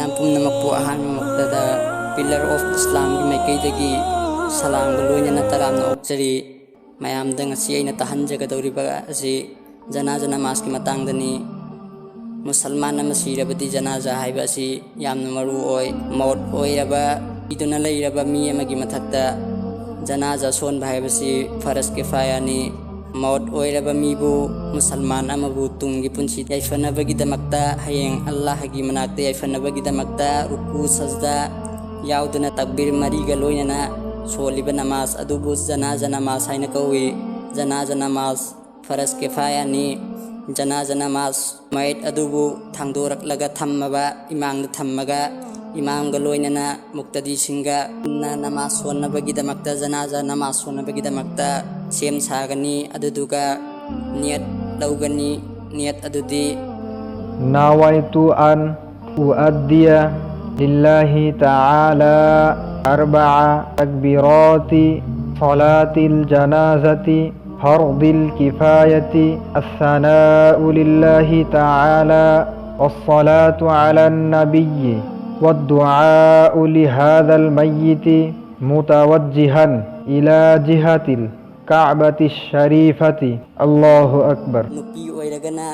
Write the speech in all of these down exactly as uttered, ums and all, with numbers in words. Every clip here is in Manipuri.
ꯃꯌꯥꯝ ꯄꯨꯝꯅꯃꯛꯄꯨ ꯑꯍꯥꯟꯕꯃꯛꯇꯗ Pillar of Islamꯒꯤ ꯃꯥꯏꯀꯩꯗꯒꯤ ꯁꯂꯥꯝꯒ ꯂꯣꯏꯅꯅ ꯇꯔꯥꯝꯅ ꯑꯣꯛꯆꯔꯤ꯫ ꯃꯌꯥꯝꯗ ꯉꯁꯤ ꯑꯩꯅ ꯇꯥꯍꯟꯖꯒꯗꯧꯔꯤꯕ ꯑꯁꯤ ꯖꯅꯥꯖꯥ ꯅꯃꯥꯖꯀꯤ ꯃꯇꯥꯡꯗꯅꯤ꯫ ꯃꯨꯁꯜꯃꯥꯟ ꯑꯃ ꯁꯤꯔꯕꯗꯤ ꯖꯅꯥꯖꯥ ꯍꯥꯏꯕ ꯑꯁꯤ ꯌꯥꯝꯅ ꯃꯔꯨ ꯑꯣꯏ꯫ ꯃꯧꯠ ꯑꯣꯏꯔꯕ, ꯁꯤꯗꯨꯅ ꯂꯩꯔꯕ ꯃꯤ ꯑꯃꯒꯤ ꯃꯊꯛꯇ ꯖꯅꯥꯖꯥ ꯁꯣꯟꯕ ꯍꯥꯏꯕꯁꯤ ꯐꯔꯖ ꯀꯤꯐꯥꯌꯥꯅꯤ꯫ ꯃꯧꯠ ꯑꯣꯏꯔꯕ ꯃꯤꯕꯨ, ꯃꯨꯁꯜꯃꯥꯟ ꯑꯃꯕꯨ ꯇꯨꯡꯒꯤ ꯄꯨꯟꯁꯤ ꯌꯥꯏꯐꯅꯕꯒꯤꯗꯃꯛꯇ, ꯍꯌꯦꯡ ꯑꯜꯂꯥꯍꯒꯤ ꯃꯅꯥꯛꯇ ꯌꯥꯏꯐꯅꯕꯒꯤꯗꯃꯛꯇ ꯔꯨꯀꯨ ꯁꯖꯗꯥ ꯌꯥꯎꯗꯨꯅ ꯇꯛꯕꯤꯔ ꯃꯔꯤꯒ ꯂꯣꯏꯅꯅ ꯁꯣꯜꯂꯤꯕ ꯅꯃꯥꯖ ꯑꯗꯨꯕꯨ ꯖꯅꯥꯖꯥ ꯅꯃꯥꯖ ꯍꯥꯏꯅ ꯀꯧꯏ꯫ ꯖꯅꯥꯖꯥ ꯅꯃꯥꯖ ꯐꯔꯖ ꯀꯤꯐꯥꯌꯥꯅꯤ꯫ ꯖꯅꯥꯖꯥ ꯅꯃꯥꯖ ꯃꯌꯦꯠ ꯑꯗꯨꯕꯨ ꯊꯥꯡꯗꯣꯔꯛꯂꯒ ꯊꯝꯃꯕ ꯏꯃꯥꯡꯗ ꯊꯝꯃꯒ ꯏꯃꯥꯝꯒ ꯂꯣꯏꯅꯅ ꯃꯨꯛꯇꯗꯤꯁꯤꯡꯒ ꯄꯨꯟꯅ ꯅꯃꯥꯖ ꯁꯣꯟꯅꯕꯒꯤꯗꯃꯛꯇ, ꯖꯅꯥꯖꯥ ꯅꯃꯥꯖ ꯁꯣꯟꯅꯕꯒꯤꯗꯃꯛꯇ ꯁꯦꯝ ꯁꯥꯒꯅꯤ꯫ ꯑꯗꯨꯗꯨꯒ ꯅꯤꯌꯠ ꯂꯧꯒꯅꯤ꯫ ꯅꯤꯌꯠ ꯑꯗꯨꯗꯤ نويت أن أؤدي لله تعالى أربع تكبيرات صلاة الجنازة فرض الكفاية، الثناء لله تعالى والصلاة على النبي والدعاء لهذا الميت متوجها إلى جهة الكعبة الشريفة. الله أكبر. ꯅꯨꯄꯤ ꯑꯣꯏꯔꯒꯅ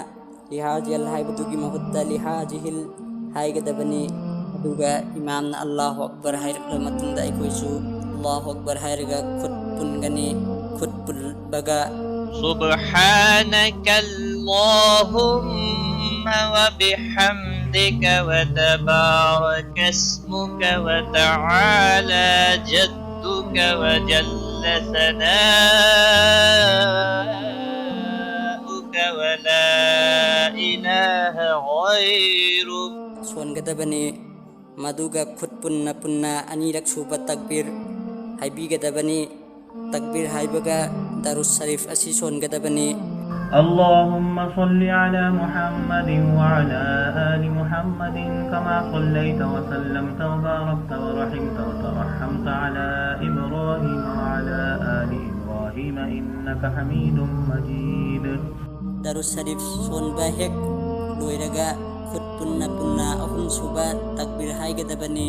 ꯂꯤꯍꯥꯖꯤꯍꯤꯜ ꯍꯥꯏꯕꯗꯨꯒꯤ ꯃꯍꯨꯠꯇ ꯂꯤꯍꯥꯖꯤꯍꯤꯜ ꯍꯥꯏꯒꯗꯕꯅꯤ꯫ ꯑꯗꯨꯒ ꯏꯃꯥꯝꯅ ꯑꯜꯂꯥꯍꯨ ꯑꯛꯕꯔ ꯍꯥꯏꯔꯛꯂꯕ ꯃꯇꯨꯡꯗ ꯑꯩꯈꯣꯏꯁꯨ ꯑꯜꯂꯥꯍꯨ ꯑꯛꯕꯔ ꯍꯥꯏꯔꯒ ꯈꯨꯠ ꯄꯨꯟꯒꯅꯤ꯫ ꯈꯨꯠ ꯄꯨꯟꯕꯒ سبحانك اللهم وبحمدك وتبارك اسمك وتعالى جدك وجل ثناؤك ولا إله غيرك. ꯁꯣꯟꯒꯗꯕꯅꯤ꯫ ꯃꯗꯨꯒ ꯈꯨꯠ ꯄꯨꯟꯅ ꯄꯨꯟꯅ ꯑꯅꯤꯔꯛ ꯁꯨꯕ ꯇꯛꯕꯤꯔ ꯍꯥꯏꯕꯤꯒꯗꯕꯅꯤ꯫ ꯇꯛꯕꯤꯔ ꯍꯥꯏꯕꯒ ꯗꯔꯨꯗ ꯁꯔꯤꯐ ꯑꯁꯤ ꯁꯣꯟꯒꯗꯕꯅꯤ꯫ اللهم صل على محمد وعلى آل محمد كما صليت وسلمت وباركت ورحمت وترحمت على إبراهيم وعلى آل إبراهيم إنك حميد مجيد. ꯗꯔꯨꯗ ꯁꯔꯤꯐ ꯁꯣꯟꯕ ꯍꯦꯛ ꯂꯣꯏꯔꯒ ꯈꯨꯠ ꯄꯨꯟꯅ ꯄꯨꯟꯅ ꯑꯍꯨꯝ ꯁꯨꯕ ꯇꯛꯕꯤꯔ ꯍꯥꯏꯒꯗꯕꯅꯤ꯫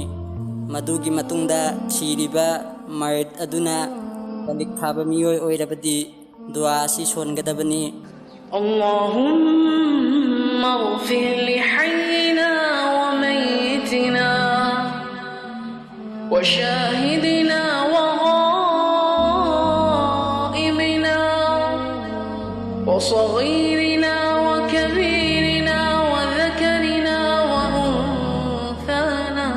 ꯃꯗꯨꯒꯤ ꯃꯇꯨꯡꯗ ꯁꯤꯔꯤꯕ ꯃꯔꯤꯗ ꯑꯗꯨꯅ ꯄꯂꯤꯛ ꯊꯥꯕ ꯃꯤꯑꯣꯏ ꯑꯣꯏꯔꯕꯗꯤ ꯗꯨꯋꯥ ꯑꯁꯤ ꯁꯣꯟꯒꯗꯕꯅꯤ꯫ اللهم اغفر لحينا وميتنا وشاهدنا وغائبنا وصغيرنا وكبيرنا وذكرنا وأنثانا.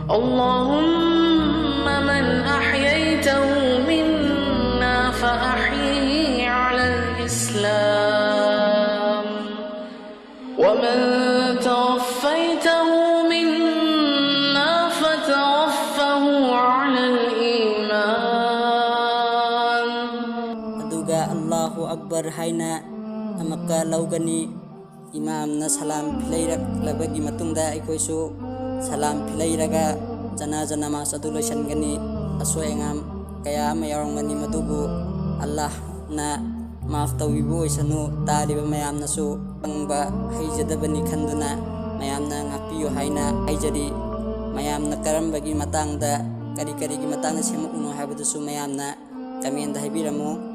اللهم من أحييته منا فأحيه على الإسلام ومن توفيته منا فتوفه على الإيمان. ꯑꯗꯨꯒ ꯑꯜꯂꯥꯍꯨ ꯑꯛꯕꯔ ꯍꯥꯏꯅ ꯑꯃꯨꯛꯀ ꯂꯧꯒꯅꯤ꯫ ꯏꯃꯥꯝꯅ ꯁꯂꯥꯝ ꯐꯤꯂꯩꯔꯛꯂꯕꯒꯤ ꯃꯇꯨꯡꯗ ꯑꯩꯈꯣꯏꯁꯨ ꯁꯂꯥꯝ ꯐꯤꯂꯩꯔꯒ ꯖꯅꯥꯖ ꯅꯃꯥꯖ ꯑꯗꯨ ꯂꯣꯏꯁꯤꯟꯒꯅꯤ꯫ ꯑꯁꯣꯏ ꯑꯉꯥꯝ ꯀꯌꯥ ꯑꯃ ꯌꯥꯎꯔꯝꯒꯅꯤ, ꯃꯗꯨꯕꯨ ꯑꯜꯂꯥꯍꯅ ꯃꯥꯐ ꯇꯧꯕꯤꯕ ꯑꯣꯏꯁꯅꯨ꯫ ꯇꯥꯔꯤꯕ ꯃꯌꯥꯝꯅꯁꯨ ꯈꯪꯕ ꯍꯩꯖꯗꯕꯅꯤ ꯈꯟꯗꯨꯅ ꯃꯌꯥꯝꯅ ꯉꯥꯛꯄꯤꯌꯨ ꯍꯥꯏꯅ ꯍꯥꯏꯖꯔꯤ꯫ ꯃꯌꯥꯝꯅ ꯀꯔꯝꯕꯒꯤ ꯃꯇꯥꯡꯗ, ꯀꯔꯤ ꯀꯔꯤꯒꯤ ꯃꯇꯥꯡꯗ ꯁꯦꯝꯃꯛꯎꯅꯣ ꯍꯥꯏꯕꯗꯨꯁꯨ ꯃꯌꯥꯝꯅ ꯀꯃꯦꯟꯗ ꯍꯥꯏꯕꯤꯔꯝꯃꯨ꯫